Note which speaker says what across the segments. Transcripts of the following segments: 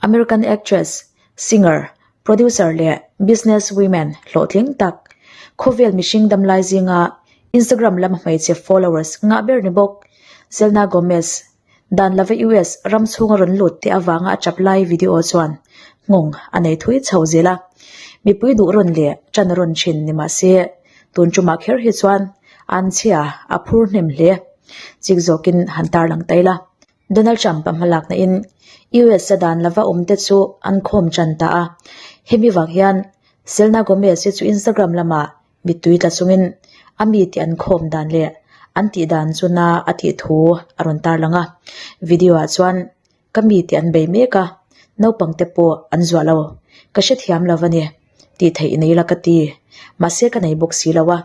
Speaker 1: American actress, singer, producer leh business women hlawhtling tak, khawvel mihring damlai zinga Instagram lama hmeichhe followers ngah ber ni bawk, Selena Gomez, dan lova US ram chhunga rawn lut te avanga a tap lai video chuan nghawng a nei thui chho zel a. Mipui duh rawn leh tan rawn thin ni mah se, tun tumah kher hi chuan an chhia a phur hnem hle. Chik zawkin han tarlang ta ila. Donald Trump a hmalakna in US a dan lova awm te chu an khawm tan ta a. Hemi vang hian Selena Gomez hi chu Instagram lamah mittui tla chungin a mi tih an khawm dan leh an tih dan chu na a tih thu a rawn tarlang a. Video ah chuan ka mi tih an bei mek a, naupang te pawh an zuah lo. Ka hrethiam lo a ni tih theih nei la ka ti. Mahse ka nei bawk si lo a,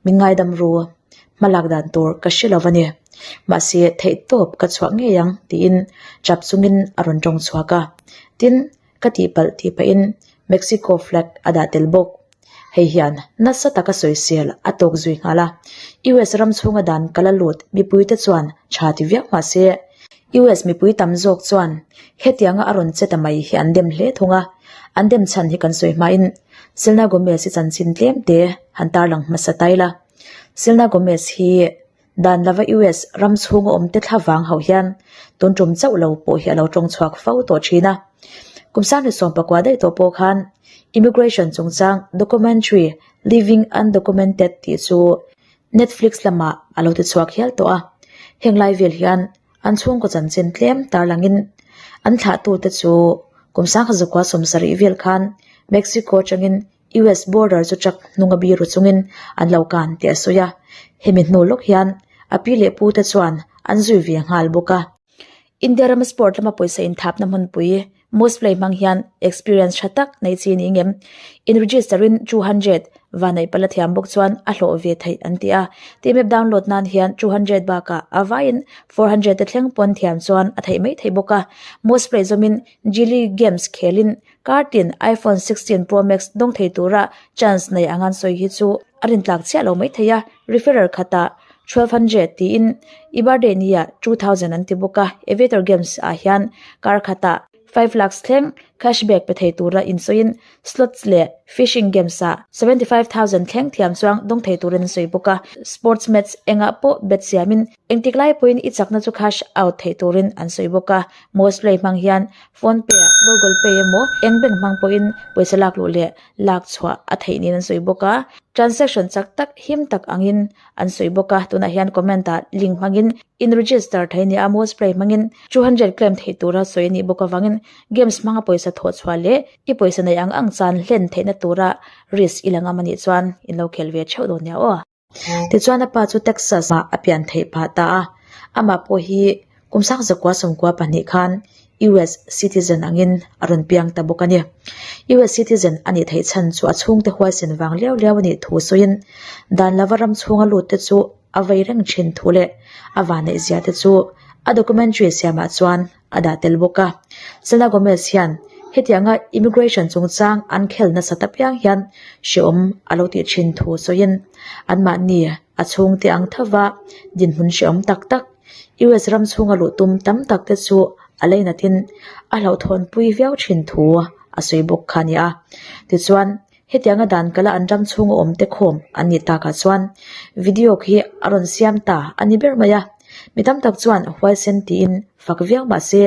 Speaker 1: min ngaidam ru. Hmalak dan tur ka hre lo a ni. Mahse theih tawp ka chhuah ngei ang tiin chap chungin a rawn tawng chhuak a. Tin, ka tihpalh tih pahin Mexico flag a dah tel bawk. Hei hian nasa taka sawisel a tawk zui nghal a. US ram chhunga dan kal a lut mipuite chuan tha ti viau mah se, US mipui tam zawk chuan hetianga a rawn che ta mai hi an dem hle thung a. An dem chhan hi kan sawi hmain Selena Gomez hi chanchin tlem te han tarlang hmasa ta ila. Selena Gomez hi dan lova US ram chhunga awmte thla vang ho hian tun tum chauh lo pawh hi a lo tawng chhuak fo tawh thin a. Kum sanghnih 19 daih tawh pawh khan immigration chungchang documentary Living Undocumented tih chu Netflix lamah a lo ti chhuak hial tawh a. Heng lai vel hian an chhungkaw chanchin tlem tarlangin an thlahtute chu kum 1970 vel khan Mexico atangin US border chu truck hnunga biru chungin an lo kan tih a sawi a, hemi hnu lawk hian a pi leh pu te chuan an zui ve nghal bawk a. India rama sport lama pawisa inthapna hmunpui most play hmang hian experience tha tak nei chi ni ngem in register in 200 vanneih pala thiam bawk chuan a hlawh ve theih an ti a, team app download nan hian 200 bakah a vaiin 400 te thleng pawn thiam chuan a theih mai theih bawk a, most play zawmin Gilly games khelin Kartin iPhone 16 Pro Max dawng thei tura chance nei ang an sawi hi chu a rintlak chiah lo maithei a, referral khatah 1200 tiin i birthday nia 2000 an ti bawk a, Aviator Games ah hian kar khatah 5 lakhs thleng cashback pe thei tura insawiin slots leh fishing games ah 75,000 thleng thiam chuang dawng thei turin an sawi bawk a, sports match engah pawh bet siamin engtik lai pawhin i chakna chu cash out theih turin an sawi bawk a, most play hmang hian Phone pay ah Google pay emaw eng bank hmang pawhin pawisa lak luh leh lak chhuah a theih niin an sawi bawk a, transaction chak tak him tak angin an sawi bawk a, tunah hian comment ah link hmangin in register thei a ni a, most play hmangin 200 claim theih tura sawi a nih bawk avangin games hmanga pawisa thawh chhuah leh i pawisa neih ang ang chan hlen theihna tura risk i la ngam a nih chuan in lo khel ve theuh dawn nia aw. Tichuan a pa chu Texas ah a pian theih phah ta a, amah pawh hi kum 1992 khan US citizen angin a rawn piang ta bawk a ni. US citizen a nih theih chhan chu a chhungte huaisen vang liau liau a nih thu sawiin dan lova ram chhunga lut te chu a vei reng thin thu leh a vanneih zia te chu a documentary siamah chuan a dah tel bawk a. Selena Gomez hian hetianga immigration chungchang an khel nasa ta piang hian hrehawm a lo tih thin thu sawiin anmahni a chhungte ang thova dinhmun hrehawm tak tak US ram chhunga luh tum tam tak te chu a lainatin a hlauhthawnpui viau thin thu a sawi bawk kha a ni a. Tichuan hetianga dan kala an ram chhunga awm te khawm an nih takah chuan video khi a rawn siam ta a ni ber mai a. Mi tam tak chuan huaisen tiin fak viau mah se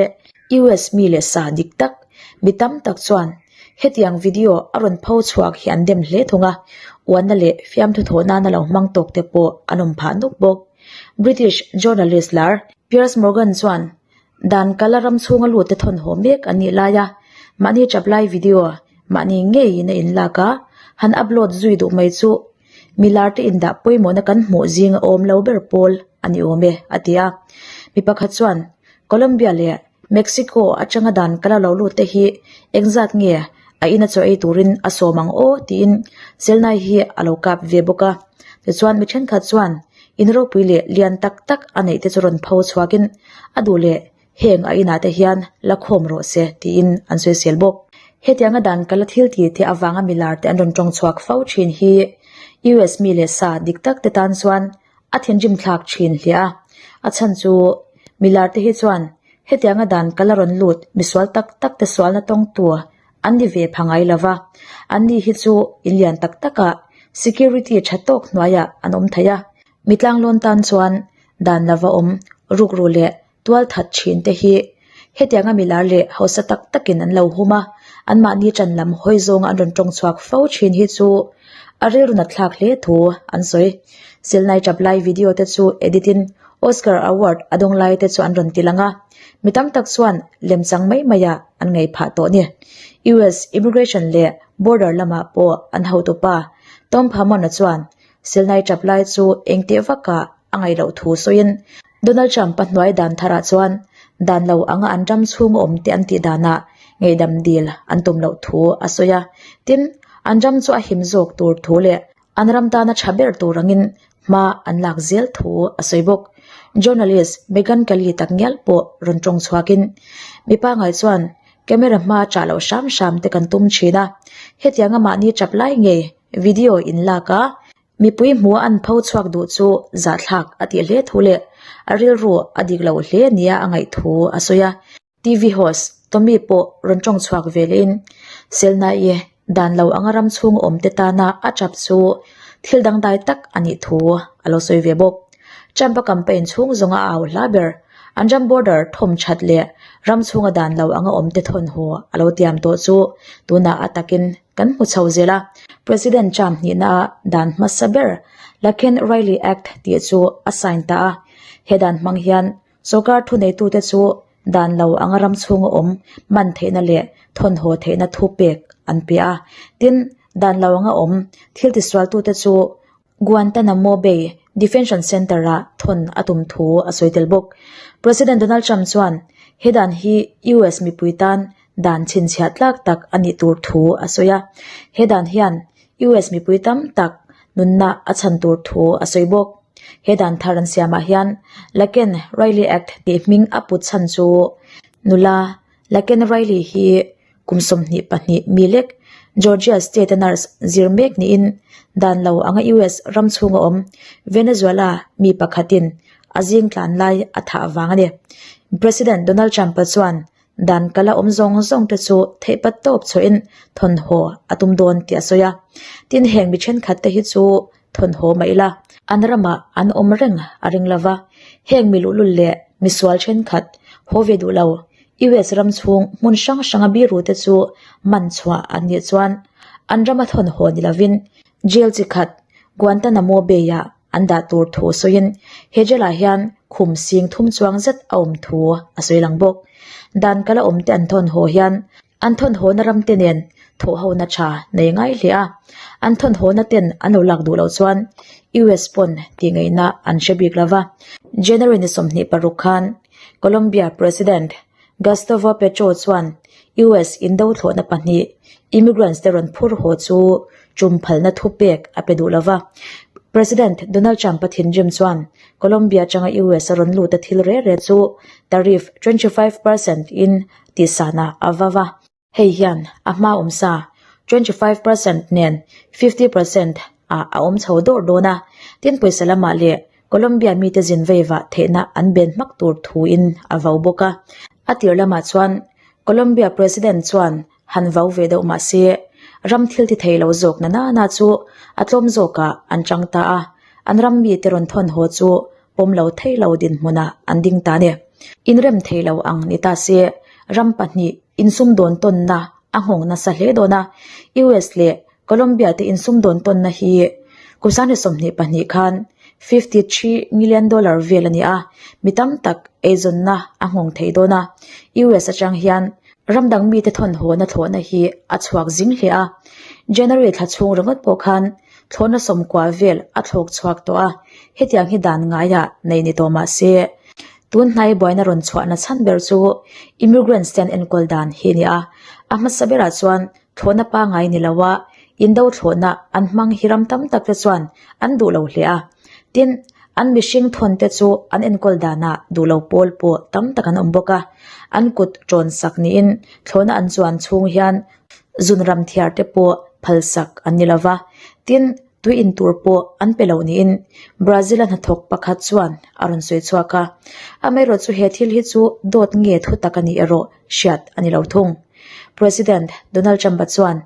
Speaker 1: US mi leh sa dik tak mi tam tak chuan hetiang video a rawn pho chhuak hi an dem hle thung a, uanna leh fiamthu thawh nana lo hmang tawk te pawh an awm phah nuk bawk. British journalist lar Piers Morgan chuan dan kala ram chhunga lut te thawn haw mek an nih lai a, mahni tap lai video mahni ngeiin a inlak a, han upload zui duh mai chu Milar te indah pawimawhna kan hmuh zinga awm lo ber pawl a ni awm e, a ti a. Mi pakhat chuan, Colombia leh Mexico atanga dan kala lo lut te hi engzat nge a ina chaw ei turin a sawm ang aw tiin Selnai hi a lo kap ve bawk a. Tichuan mi thenkhat chuan in ropui leh lian tak tak a neih te chu rawn pho chhuakin a duh leh Heng a inah te hian la khawm rawh se tiin an sawisel bawk. Hetianga dan kala thil ti te avanga milar te an rawn tawng chhuak fo thin hi US mi leh sa dik tak te tan chuan a thinrim thlak thin hle a. A chhan chu milar te hi chuan. Hetianga dan kal a rawn lut misual tak tak te sualna tawngtu an ni ve pha ngai lova, an ni hi chu in lian tak takah security tha tawk hnuaiah an awm thei a. Mi tlanglawn tan chuan dan lova awm rukru leh tual that thin te hi hetianga milar leh hausa tak takin an lo hum a, anmahni tan lam hawi zawnga an rawn tawng chhuak fo thin hi chu a rilru nat thlak hle thu an sawi. Silnai tap lai video te chu edit in Oscar award a dawng lai te chu an rawn ti lang a, mi tam tak chuan lemchang mai mai ah an ngaih phah tawh ni. US Immigration leh Border lamah pawh an hotupa Tom Phamon-a chuan Silnai tap lai chu engteh vakah a ngaih loh thu sawiin Donald Trump-a hnuai dan tharah chuan dan lo anga an ram chhung awm te an tih danah ngaihdam dil an tum loh thu a sawi a. Tin, an ram chu a him zawk tur thu leh an ram tana tha ber tur angin hma an lak zel thu a sawi bawk. Journalist Megyn Kelly tak ngial pawh rawn tawng chhuakin, Mi pangngai chuan camera hma chah loh hram hram te kan tum thin a, hetianga mahni tap lai ngei video in lak a, Mipui hmuh an pho chhuak duh chu zahthlak a tih hle thu leh a rilru a dik loh hle nia a ngaih thu a sawi a. TV host Tommy pawh rawn tawng chhuak ve lehin Selna-i dan lo anga ram chhung awm te tana a tap chu thil dangdai tak a nih thu a lo sawi ve bawk. Trump-a campaign chhung zawnga a au hla ber an ram border thawm that leh ram chhunga dan lo anga awm te thawnhaw a lo tiam tawh chu tunah a takin Kan hmu chho zel a, President Trump hnihna a dan hmasa ber Laken Riley Act tih chu a sign ta a. He dan hmang hian sorkar thuneitute chu dan lo anga ram chhunga awm man theihna leh thawnhaw theihna thu pek an pe a. Tin, dan lo anga awm thil tisualtute chu Guantanamo Bay Detention Center-ah thawn a tum thu a sawi tel bawk. President Donald Trump chuan he dan hi US mipui tan dan chhinchhiah tlak tak a nih tur thu a sawi a. He dan hian US mipui tam tak nunna a chhan tur thu a sawi bawk. He dan thar an siamah hian Laken Riley Act tih hming a put chhan chu nula Laken Riley hi kum 22 mi lek Georgia State a nurse zir mek niin dan lo anga US ram chhunga awm Venezuela mi pakhatin a zing tlan lai a thah vang a ni. President Donald Trump-a chuan dan kala awm zawng zawng te chu theihpat tawp chhuahin thawnhaw a tum dawn tih a sawi a. Tin, heng mi thenkhat te hi chu thawnhaw mah ila an ramah an awm reng a ring lova, heng mi luhlul leh misual thenkhat haw ve duh lo US ram chhung hmun hrang hranga biru te chu man chhuah an nih chuan an rama thawnhaw ni lovin jail chi khat Guantanamo Bay-ah an dah tur thu sawiin he jail-ah hian khum sing thum chuang zet a awm thu a sawi lang bawk. Dan kala awm te an thawnhaw hian an thawnhawna ram te nen thawhhona tha nei ngai hle a, an thawnhawna ten an lo lak duh loh chuan US pawn tih ngaihna an hre bik lova. January ni 26 khan Colombia President Gustavo Petro chuan US indo thlawhna pahnih immigrants te rawn phur haw chu tum phalna thupek a pe duh lova. President Donald Trump-a thinrim chuan Colombia atanga US a rawn lut a thil reh reh chu tariff 25 percent in tihsanah a va va. Hei hian a hma awm sa 25 percent nen 50 percent ah a awm chho dawr dawn a, tin pawisa lamah leh Colombia mite zin veivah theihna an ben hmak tur thuin a vau bawk a. A tir lamah chuan Colombia President chuan han vau ve deuh mah se ram thil ti thei lo zawk na nana chu a tlawm zawkah an chang ta a, an ram mite rawn thawn haw chu pawm lo thei lo dinhmunah an ding ta a ni. Inrem thei lo ang ni ta se ram pahnih insumdawn tawnna a nghawng nasa hle dawn a, US leh Colombia te insumdawn tawnna hi kum 2022 khan 53 million dollar vel a ni a, mi tam tak eizawnna a nghawng thei dawn a, US atang hian ram dang mite thawnhawna thlawhna hi a chhuak zing hle a, January thla chhung ringawt pawh khan thlawhna sawmkua vel a thlawk chhuak tawh a, hetiang hi dan ngaiah nei ni tawh mah se, tun hnai buaina rawn chhuahna chhan ber chu immigrants te an enkawl dan hi a ni a, a hmasa berah chuan thlawhna pangngai ni loa indo thlawhna an hmang hi ram tam tak te chuan an duh lo hle a, tin, an mihring thawn te chu an enkawl danah duh lo pawl pawh tam tak an awm bawk a, an kut tawn sak niin thlawhna an chuan chhung hian zun ram thiar te pawh phalsak an ni lova, tin. Tui in tur pawh an pe lo niin Brazil a hnathawk pakhat chuan a rawn sawi chhuak a. Amaherawhchu he thil hi chu dawt nge thu tak a nih erawh hriat a ni lo thung. President Donald Trump-a chuan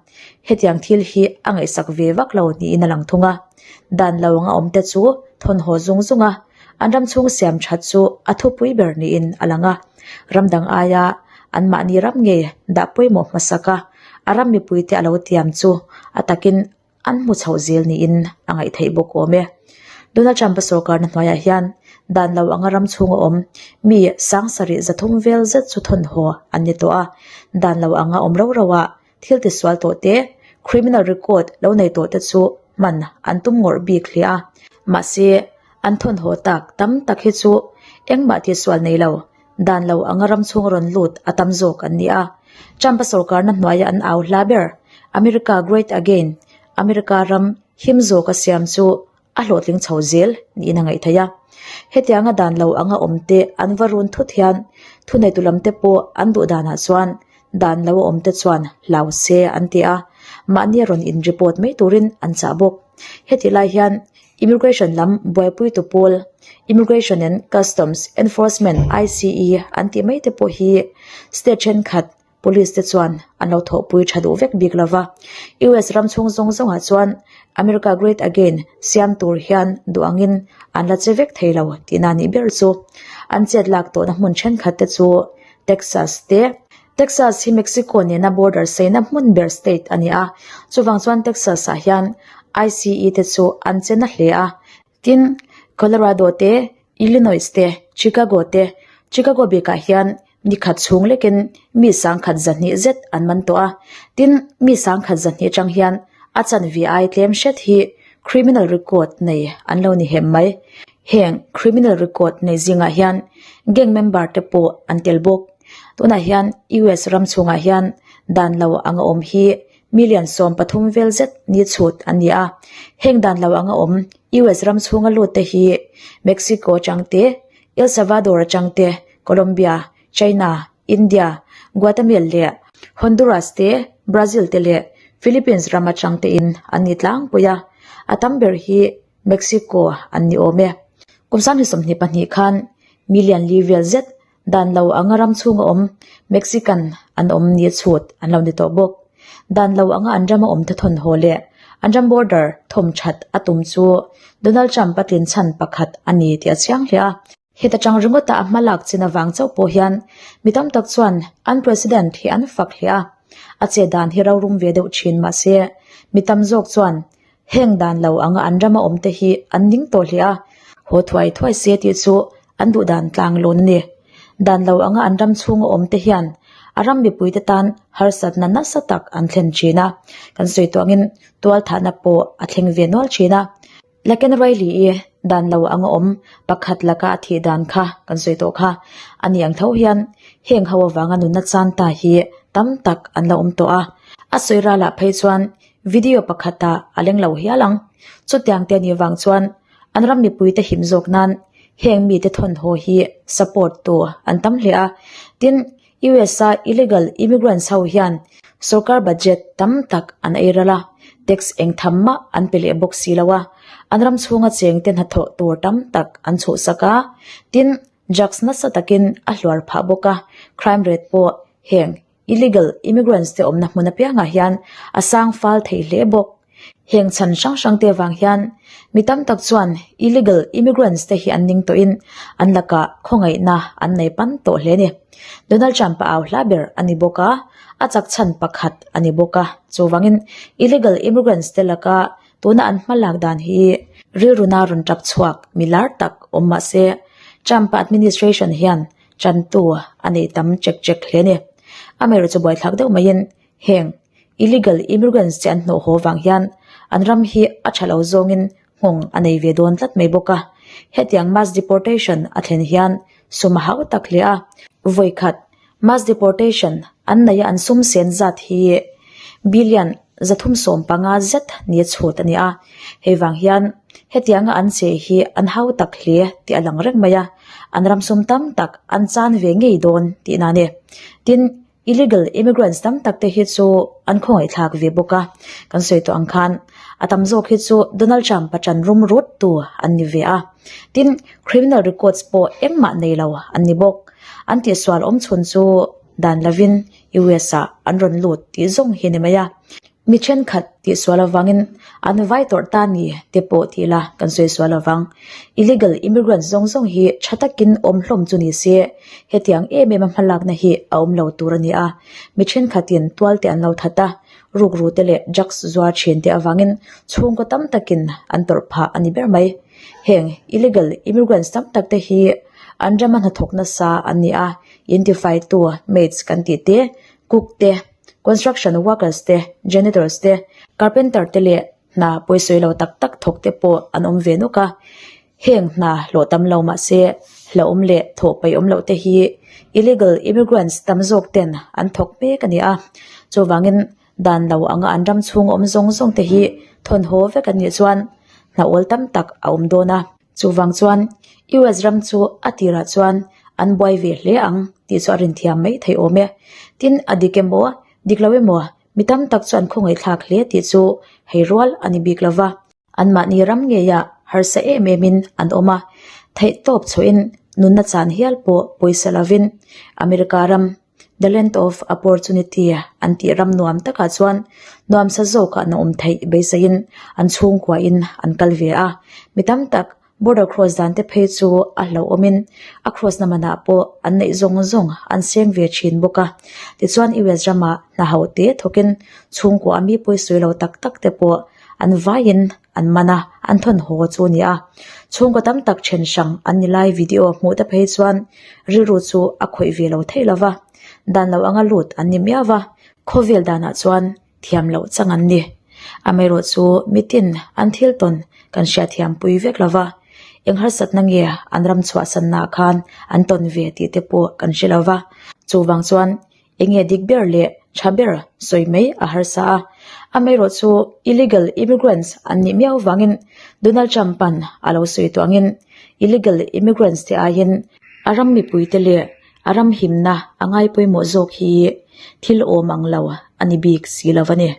Speaker 1: hetiang thil hi a ngaihsak ve vak lo niin a lang thung a. Dan lo anga awm te chu thawn haw zung zung a, an ram chhung siam that chu a thupui ber niin a lang a. Ram dang aia anmahni ram nge dah pawimawh hmasak a, a ram mipuite a lo tiam chu a takin an hmu chhoh zel niin a ngaih theih bawk awm e. Donald Trump-a sorkarna hnuaiah hian dan lo anga ram chhunga awm mi sangsarih zathum vel zet chu thawn haw an ni tawh a, dan lo anga awm ro ro ah thil tisual tawh te, criminal record lo nei tawh te chu hman an tum ngawrh bik hle a. Mahse, an thawn haw tak tam tak hi chu engmah tisual nei lo, dan lo anga ram chhunga rawn lut a tam zawk an ni a. Trump-a sorkarna hnuaia an au hla ber, America Great Again, America ram him zawka siam chu a hlawhtling chho zel niin a ngaih theih a. Hetianga dan lo anga awm te an va run thut hian thuneitu lam te pawh an duh danah chuan dan lo a awm te chuan hlau se an ti a, mahni a rawn in report mai turin an chah bawk. Hetih lai hian Immigration lam buaipuitu pawl Immigration and Customs Enforcement, ICE, an tih mai te pawh hi state thenkhat Police te chuan an lo thawhpui tha duh vek bik lova. US ram chhung zawng zawngah chuan America Great Again siam tur hian duh angin an la che vek thei lo tihna nih ber chu. An chet lak tawhna hmun thenkhat te chu Texas te, Texas hi Mexico nena border seina hmun ber state a ni a, chuvang chuan Texas ah hian ICE te chu an che na hle a. Tin, Colorado te, Illinois te, Chicago te, Chicago bikah hian ni khat chhung lekin mi sangkhat zahnih zet an man tawh a. Tin, mi sangkhat zahnih atang hian a chanve ai tlem hret hi criminal record nei an lo ni hem mai. Heng criminal record nei zingah hian gang member te pawh an tel bawk. Tunah hian US ram chhungah hian dan lo anga awm hi million 13 vel zet ni chhut an ni a. Heng dan lo anga awm US ram chhunga lut te hi Mexico atang te, El Salvador atang te, Colombia, China, India, Guatemala leh Honduras te, Brazil te leh Philippines ram atang te in an ni tlangpui a. A tam ber hi Mexico an ni awm e. Kum 2022 khan million li vel zet Dan lo anga ram chhunga awm Mexican an awm ni chhut an lo ni tawh bawk. Dan lo anga an rama awm te thawn haw leh an ram border thawm that a tum chu Donald Trump a tlin chhan pakhat a ni tih a chiang hle a. Heta tang ringawta a hma lak chin avang chauh pawh hian mi tam tak chuan an president hi an fak hle a. A che dan hi rorum ve deuh thin mahse mi tam zawk chuan Heng dan lo anga an rama awm te hi an ning tawh hle a, haw thuai thuai se tih chu an duh dan tlang lawn a ni. Dan lo anga an ram chhunga awm te hian a ram mipui te tan harsatna nasa tak an thlen thin a, kan sawi tawh angin tual thahna pawh a thleng ve nual thin a. Laken Riley-i dan lo anga awm pakhat laka a thih dan kha kan sawi tawh kha a ni ang tho hian heng ho avanga nunna chan ta hi tam tak an la awm tawh a, a sawi ralah phei chuan Video pakhatah a leng lo hial ang. Chutiang te anih vang chuan an ram mipuite him zawk nan heng mite thawnhaw hi support tu an tam hle a. Tin, US a illegal immigrants ho hian sorkar budget tam tak an ei ral a, tax eng tham mah an pe leh bawk si lo a, an ram chhunga chengte hnathawh tur tam tak an chhuhsak a. Tin, drugs nasa takin a hluar phah bawk a, crime rate pawh heng Illegal immigrants te awmna hmun apiangah hian a sang fal thei hle bawk. Heng chhan hrang hrang te avang hian mi tam tak chuan illegal immigrants te hi an ning tawhin an lakah khawngaihna an nei pan tawh hle a ni. Donald Trump a au hla ber a ni bawk a, a chak chhan pakhat a ni bawk a. Chuvangin illegal immigrants te laka tuna an hma lak dan hi rilruna rawn tap chhuak mi lar tak awm mah se Trump-a administration hian Chantu a nei tam chek chek hle a ni. Amaherawhchu buaithlak deuh maiin heng illegal immigrants che an hnawh haw vang hian an ram hi a tha lo zawngin nghawng a nei ve dawn tlat mai bawk a. Hetiang mass deportation a thlen hian sum a hau tak hle a. Vawikhat mass deportation an neia an sum sen zat hi billion 375 zet ni a chhut a ni a. Hei vang hian hetianga an che hi an hau tak hle tih a lang reng mai a. An ram sum tam tak an chan ve ngei dawn tihna a ni. Tin. Illegal immigrants tam tak te hi chu an khawngaihthlak ve bawk a, kan sawi tawh ang khan a tam zawk hi chu Donald Trump a ṭan rum rut tu an ni ve a. Tin, criminal records pawh engmah nei lo an ni bawk. An tihsual awm chhun chu dan lovin US ah an rawn lut tih zawng hi ni mai a. Mi thenkhat tihsual avangin an vai tawrh ta ni te pawh ti ila kan sawi sual avang. Illegal immigrants zawng zawng hi tha takin awm hlawm chu ni se, hetiang em em a hmalakna hi a awm lo tur a ni a. Mi thenkhatin tual te an lo that a, rukru te leh drugs zuar thin te avangin chhungkaw tam takin an tawrh phah a ni ber mai. Heng illegal immigrants tam tak te hi an rama hnathawk nasa an ni a, intifaitu maids kan tih te, cook te, Construction workers te, janitors te, carpenter te leh hna pawisawi lo tak tak thawk te pawh an awm ve nawk a. Heng hna hlawh tam lo mahse hlauhawm leh thawh paih awm loh te hi illegal immigrants tam zawk ten an thawk mek a ni a. Chuvangin dan lo anga an ram chhung awm zawng zawng te hi thawnhaw vek an nih chuan hna awl tam tak a awm dawn a. Chuvang chuan US ram chu a tirah chuan an buai ve hle ang tih chu a rinthiam mai thei awm e. Tin, a dik emaw, dik lo emaw, mi tam tak chu an khawngaihthlak hle tih chu hei rual a ni bik lo va. Anmahni ram ngeiah harsa em emin an awm a, theihtawp chhuahin nunna chan hial pawh pawisa lovin America ram The Land of Opportunity an tih ram nuam takah chuan nuamsa zawkah an awm theih beiseiin an chhungkuahin an kal ve a. Mi tam tak border cross dan te phei chu a hlauhawmin a cross na manah pawh an neih zawng zawng an seng ve thin bawk a. Tichuan US ramah hna ho te thawkin chhungkua a mi pawisawi lo tak tak te pawh an vaiin an man a, an thawn haw chu a ni a. Chhungkaw tam tak then hrang an ni lai video hmuh te phei chuan rilru chu a khawih ve lo thei lo va, dan lo anga lut an ni miau va, khawvel danah chuan thiam loh chang an ni. Amaherawh chu mitin an thil tawn kan hriatthiam pui vek lo va, eng harsatna nge an ram chhuahsannaah khan an tawn ve tih te pawh kan hre lo va, chuvang chuan Enge dik ber leh tha ber sawi mai a harsa a, amaherawh chu illegal immigrants an nih miau vangin Donald Trump-a'n a lo sawi tawh angin illegal immigrants te aiin a ram mipuite leh a ram himna a ngai pawimawh zawk hi thil awm ang lo a ni bik si lo a ni.